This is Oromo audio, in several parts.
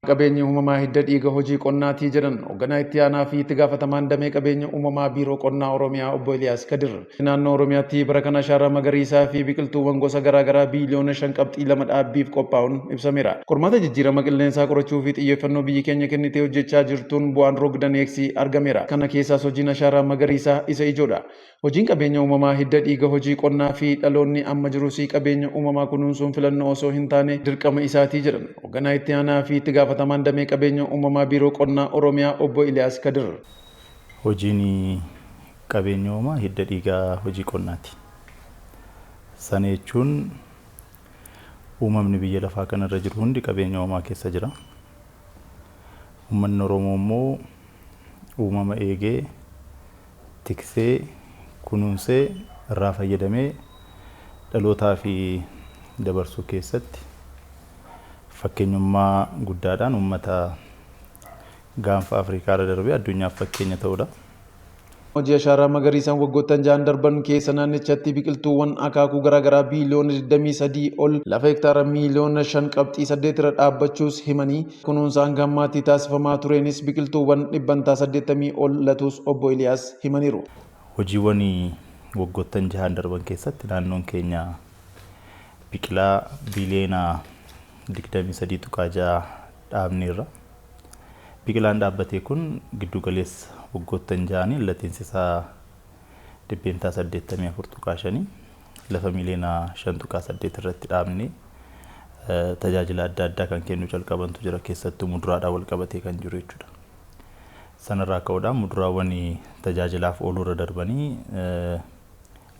Qabeenyi uumamaa hidda dhiiga hojii qonnaatii jedhan hoogganaa itti aanaa fi itti gaafatamaan damee qabeenya uumamaa Biiroo Qonnaa Oromiyaa Obbo Eliyaas Kadir. Naannoo Oromiyaatti bara kana ashaaraa magariisaa fi biqiltuuwwan gosa garaagaraa biiliyoona 5.2 dhaabbiif qophaa'uun ibsameera. Qormaata jijjiirama qilleensaa qorachuu fi xiyyeeffannoo biyyi keenya kennitee hojjechaa jirtuun bu'aan rog-daneeksii argameera. Kana keessaas hojiin ashaaraa magariisaa isa ijoodha. Hojiin qabeenya uumamaa hidda dhiiga hojii qonnaa fi dhaloonni amma jirus qabeenya uumamaa kunuunsuun filannoo osoo hin taane dirqama isaatii jedhan hoogganaa itti aanaa fi itti gaafatamaan damee qabeenya uumamaa Biiroo Qonnaa Oromiyaa Obbo Iliyaas Kadir. Hojiin qabeenya uumamaa hidda dhiigaa hojii qonnaati. Sana jechuun uumamni biyya lafaa kanarra jiru hundi qabeenya uumamaa keessa jira. Uummanni Oromoo immoo uumama eegee, tiksee, kunuunsee, irraa fayyadamee dhalootaa fi dabarsuu keessatti fakkeenyummaa guddaadhaan uummata gaanfa Afrikaa irra darbee addunyaaf fakkeenya ta'udha. Hojii ashaaraa magariisaan waggoottan 6 darban keessa naannichatti biqiltuuwwan akaakuu garaagaraa biiliyoona 23 ol lafa hektaara miiliyoona 5.8 irra dhaabbachuus himanii, kunuunsa hanga ammaatti taasifamaa tureenis biqiltuuwwan 80% ol latuus Obbo Iliyaas himaniiru. Hojiiwwan waggoottan 6 darban keessatti naannoon keenya biqilaa biiliyoona 23.6 dhaabneerra. Biqilaan dhaabbatee kun giddu galeessa waggoottan 6nii latiinsi isaa 84.5% lafa miiliyoona 5.8 irratti dhaabnee tajaajila adda addaa kan kennu calqabantu jira, keessattuu muduraadhaan wal qabatee kan jiru jechuudha. Sanarraa ka'uudhaan muduraawwan tajaajilaaf ooluu irra darbanii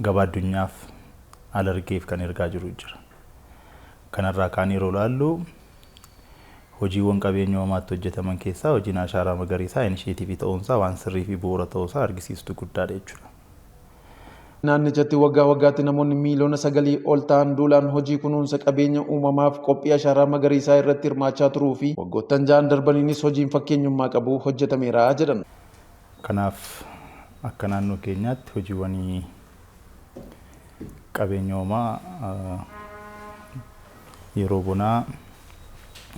gabaa addunyaaf alargeef kan ergaa jiru jira. Kanarraa kaan yeroo ilaallu, hojiiwwan qabeenya uumamaatti hojjetaman keessaa hojiin ashaaraa magariisaa inisheetiivii ta'uunsaa waan sirrii fi bu'uura ta'uusaa argisiistuu guddaadha jechuudha. Naannichatti waggaa waggaatti namoonni miiliyoona 9 ol ta'an duulaan hojii kunuunsa qabeenya uumamaaf qophii ashaaraa magariisaa irratti hirmaachaa turuu fi waggoottan 6 darbaniinis hojiin fakkeenyummaa qabu hojjetameera jedhan. Kanaaf akka naannoo keenyaatti hojiiwwan qabeenya uumamaa yeroo bonaa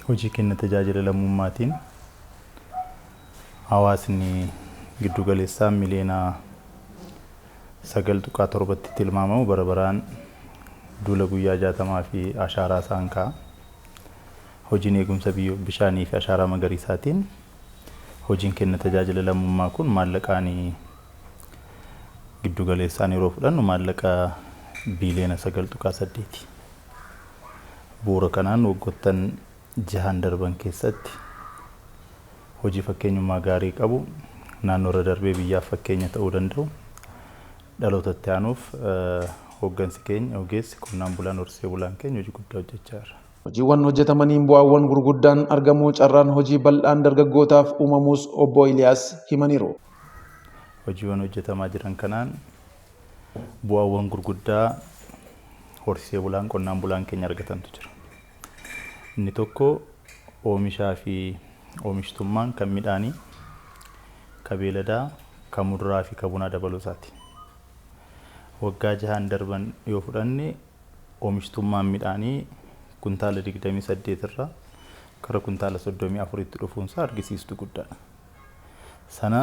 hojii kenna tajaajila lammummaatiin hawaasni giddu galeessaan miliyoona 9.7tti tilmaamamu bara baraan duula guyyaa 60 fi ashaaraa isaan kaa'a. Hojiin eegumsa bishaanii fi ashaaraa magariisaatiin hojiin kenna tajaajila lammummaa kun maallaqaan giddu galeessaan yeroo fudhannu maallaqa biiliyoona 9.8. Bu'uura kanaan waggoottan 6 darban keessatti hojii fakkeenyummaa gaarii qabu, naannoo irra darbee biyyaaf fakkeenya ta'uu danda'u, dhalootatti aanuuf hooggansi keenya, ogeessi, qonnaan bulaan, horsiisee bulaan keenya hojii guddaa hojjechaa jira. Hojiiwwan hojjetamaniin bu'aawwan gurguddaan argamuu, carraan hojii bal'aan dargaggootaaf uumamuus Obbo Iliyaas himaniiru. Hojiiwwan hojjetamaa jiran kanaan bu'aawwan gurguddaa horsiisee bulaan, qonnaan bulaan keenya argatantu jira. Inni tokko oomishaa fi oomishtummaan kan midhaanii, ka beeladaa, ka muduraa fi ka bunaa dabaluu isaati. Waggaa 6 darban yoo fudhanne, oomishtummaan midhaanii kuntaala 28 irraa gara kuntaala 34tti dhufuunsaa argisiistuu guddaadha. Sana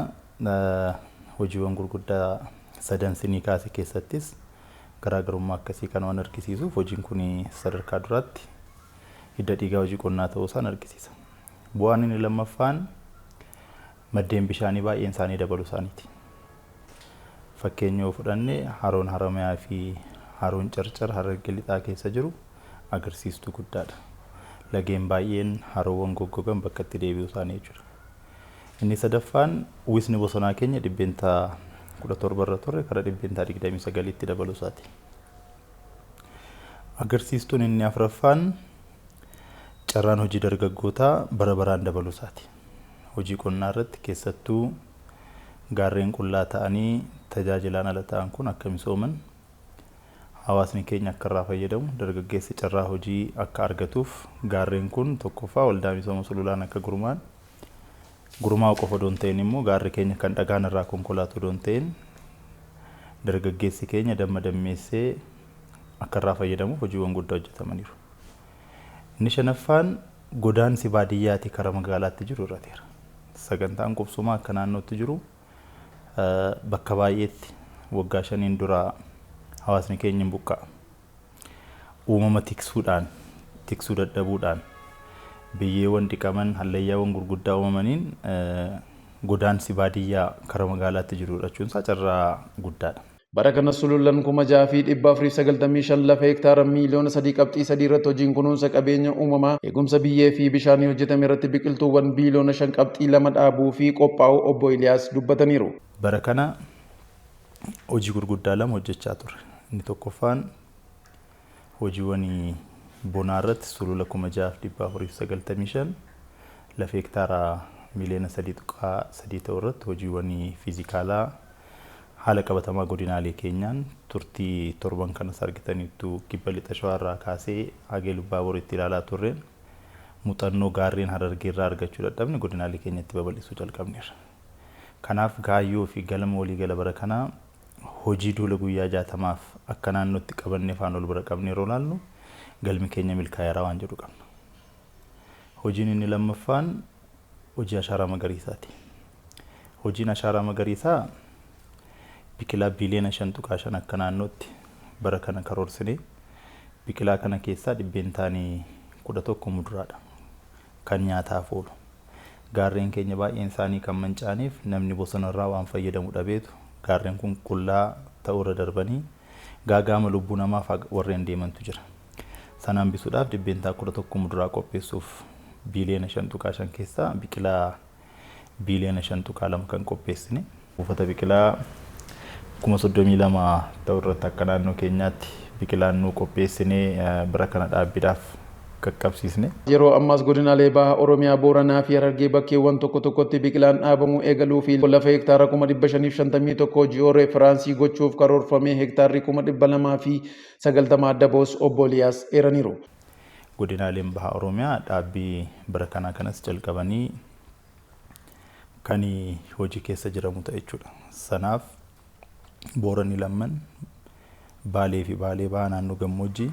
hojiiwwan gurguddaa sadan sinii kaase keessattis garaagarummaa akkasii kan waan argisiisuuf, hojiin kun sadarkaa duraatti hidda dhiigaa hojii qonnaa ta'uu isaan argisiisa. Bu'aan inni lammaffaan maddeen bishaanii baay'een isaanii dabaluu isaaniiti. Fakkeenya yoo fudhanne, haroon Haramayaa fi haroon Carcar Harargee Lixaa keessa jiru agarsiistuu guddaadha. Lageen baay'een, haroowwan goggogan bakka itti deebi'uu isaanii jechuudha. Inni sadaffaan uwwisni bosonaa keenya 17% irra ture gara 29tti dabaluu isaati. Agarsiistuun inni afuraffaan carraan hojii dargaggootaa bara baraan dabaluu isaati. Hojii qonnaa irratti keessattuu gaarreen qullaa ta'anii tajaajilaan ala ta'an kun akka misooman, hawaasni keenya akka irraa fayyadamu, dargaggeessi carraa hojii akka argatuuf gaarreen kun tokkoffaa Waldaa Misooma Sululaan akka gurmaa'an, gurmaa'u qofa odoo hin ta'in immoo gaarri keenya kan dhagaan irraa konkolaatu odoo hin ta'in dargaggeessi keenya damma dammeessee akka irraa fayyadamuuf hojiiwwan guddaa hojjetamaniiru. Inni shanaffaan Godaansi baadiyyaatii karaa magaalaatti jiru irrateera. Sagantaan qubsumaa akka naannootti jiru bakka baay'eetti waggaa 5n dura hawaasni keenya hin buqqa'a. Uumama tiksuudhaan, tiksuu dadhabuudhaan, biyyeewwan dhiqaman, hallayyaawwan gurguddaa uumamaniin godaansi baadiyyaa karaa magaalaatti jiru hir'achuun isaa carraa guddaadha. Bara kana sululan 6,495 lafa hektaara miiliyoona 3.3 irratti hojiin kunuunsa qabeenya uumamaa, eegumsa biyyee fi bishaanii hojjetame irratti biqiltuuwwan biiliyoona 5.2 dhaabuu fi qophaa'uu obbo Iliyaas dubbataniiru. Bara kana hojii gurguddaa lama hojjechaa turre. Inni tokkoffaan hojiiwwan bonaa irratti sulula 6,495 lafa hektaara miiliyoona 3.3 ta'u irratti hojiiwwan fiizikaalaa haala qabatamaa godinaalee keenyaan turtii torban kanas argitaniittu Kibba Lixa Shawaarraa kaasee hagee Lubbaa Boriitti ilaalaa turreen muuxannoo gaarreen Harargee irraa argachuu dadhabne godinaalee keenyatti babal'isuu jalqabneerra. Kanaaf kaayyoo fi galma waliigala bara kanaa hojii duula guyyaa 60f akka naannootti qabannee faana ol bira qabnee yeroo ilaallu galmi keenya milkaa'eera waan jedhu qabna. Hojiin inni lammaffaan hojii ashaaraa magariisaati. Hojiin ashaaraa magariisaa biqilaa biiliyoona 5.5 akka naannootti bara kana karoorsinee biqilaa kana keessaa 11% muduraadha kan nyaataaf oolu. Gaarreen keenya baay'een isaanii kan manca'aniif namni bosonarraa waan fayyadamu dhabeetu gaarreen kun qullaa ta'uurra darbanii gaagaama lubbuu namaaf warreen deemantu jira. Sana hambisuudhaaf 11% muduraa qopheessuuf biiliyoona 5.5 keessaa biqilaa biiliyoona 5.2 kan qopheessine. Buufata biqilaa 32,000 ta'u irratti akka naannoo keenyaatti biqilaan nuu qopheessinee bara kana dhaabbiidhaaf qaqqabsiisne. Yeroo ammaas godinaalee baha Oromiyaa, Booranaa fi Harargee bakkeewwan tokko tokkotti biqilaan dhaabamuu eegaluu fi lafa hektaara 551,000 ji'oo referaansii gochuuf karoorfamee hektaarri 290,000 adda ba'us obbo Eliyaas eeraniiru. Godinaaleen baha Oromiyaa dhaabbii bara kanaa kanas jalqabanii kan hojii keessa jiramu ta'e jechuudha. Sanaaf Booranni lamman, Baalee fi Baalee baha naannoo gammoojjii,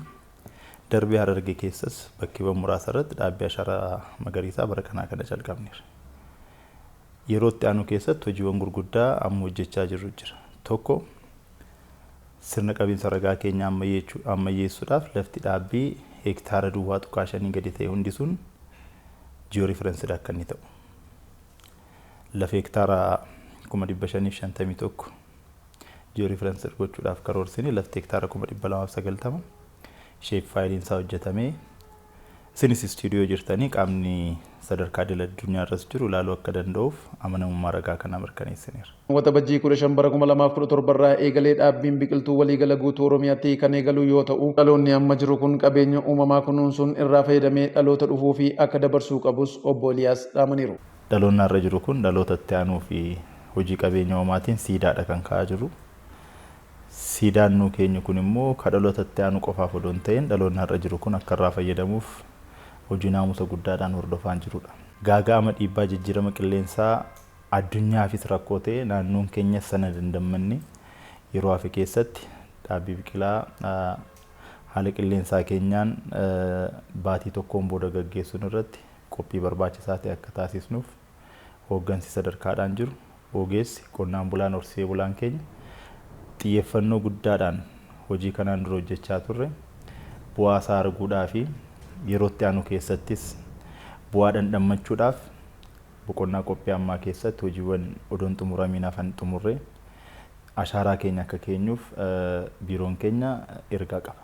darbee Harargee keessas bakkeewwan muraasa irratti dhaabbii ashaaraa magariisaa bara kanaa kana jalqabneerra. Yeroo itti aanu keessatti hojiiwwan gurguddaa amma hojjechaa jirru jira. Tokko sirna qabiinsa ragaa keenya ammayyeessuudhaaf lafti dhaabbii hektaara 0.5 gadi ta'e hundi sun jiyoo riferensidha akka inni ta'u. Lafa hektaara 551,000 jiyoo riferensi gochuudhaaf karoorsine lafti hektaara 290,000 shape faayiliin isaa hojjetamee isinis istuudiyoo jirtanii qaamni sadarkaa idil addunyaa irras jiru ilaaluu akka danda'uuf amanamummaa ragaa kanaa mirkaneessineera. Waxabajjii 15 bara 2017 irraa eegalee dhaabbiin biqiltuu waliigala guutuu Oromiyaatti kan eegalu yoo ta'u, dhaloonni amma jiru kun qabeenya uumamaa kunuunsuun irraa fayyadamee dhaloota dhufuu fi akka dabarsuu qabus obbo Eliyaas dhaamaniiru. Dhaloonni har'a jiru kun dhaloota itti aanuu fi hojii qabeenya uumamaatiin siidaadha kan ka'aa jiru. Siidaan nuu keenyu kun immoo ka dhaloota itti aanu qofaaf odoo hin ta'in dhaloonni har'a jiru kun akka irraa fayyadamuuf hojii naamusa guddaadhaan hordofaan jirudha. Gaaga'ama dhiibbaa jijjiirama qilleensaa addunyaafis rakkoo ta'e naannoon keenyas sana dandammanne yeroo hafe keessatti dhaabbii biqilaa haala qilleensaa keenyaan baatii tokkoon booda gaggeessuun irratti qophii barbaachisaa ta'e akka taasisnuuf hooggansi sadarkaadhaan jiru, ogeessi, qonnaan bulaan, horsiisee bulaan keenya xiyyeeffannoo guddaadhaan hojii kanaan dura hojjechaa turre bu'aa isaa arguudhaa fi yeroo itti aanu keessattis bu'aa dhandhammachuudhaaf boqonnaa qophii ammaa keessatti hojiiwwan odoon xumuramiin hafan xumurree ashaaraa keenya akka keenyuuf biiroon keenya ergaa qaba.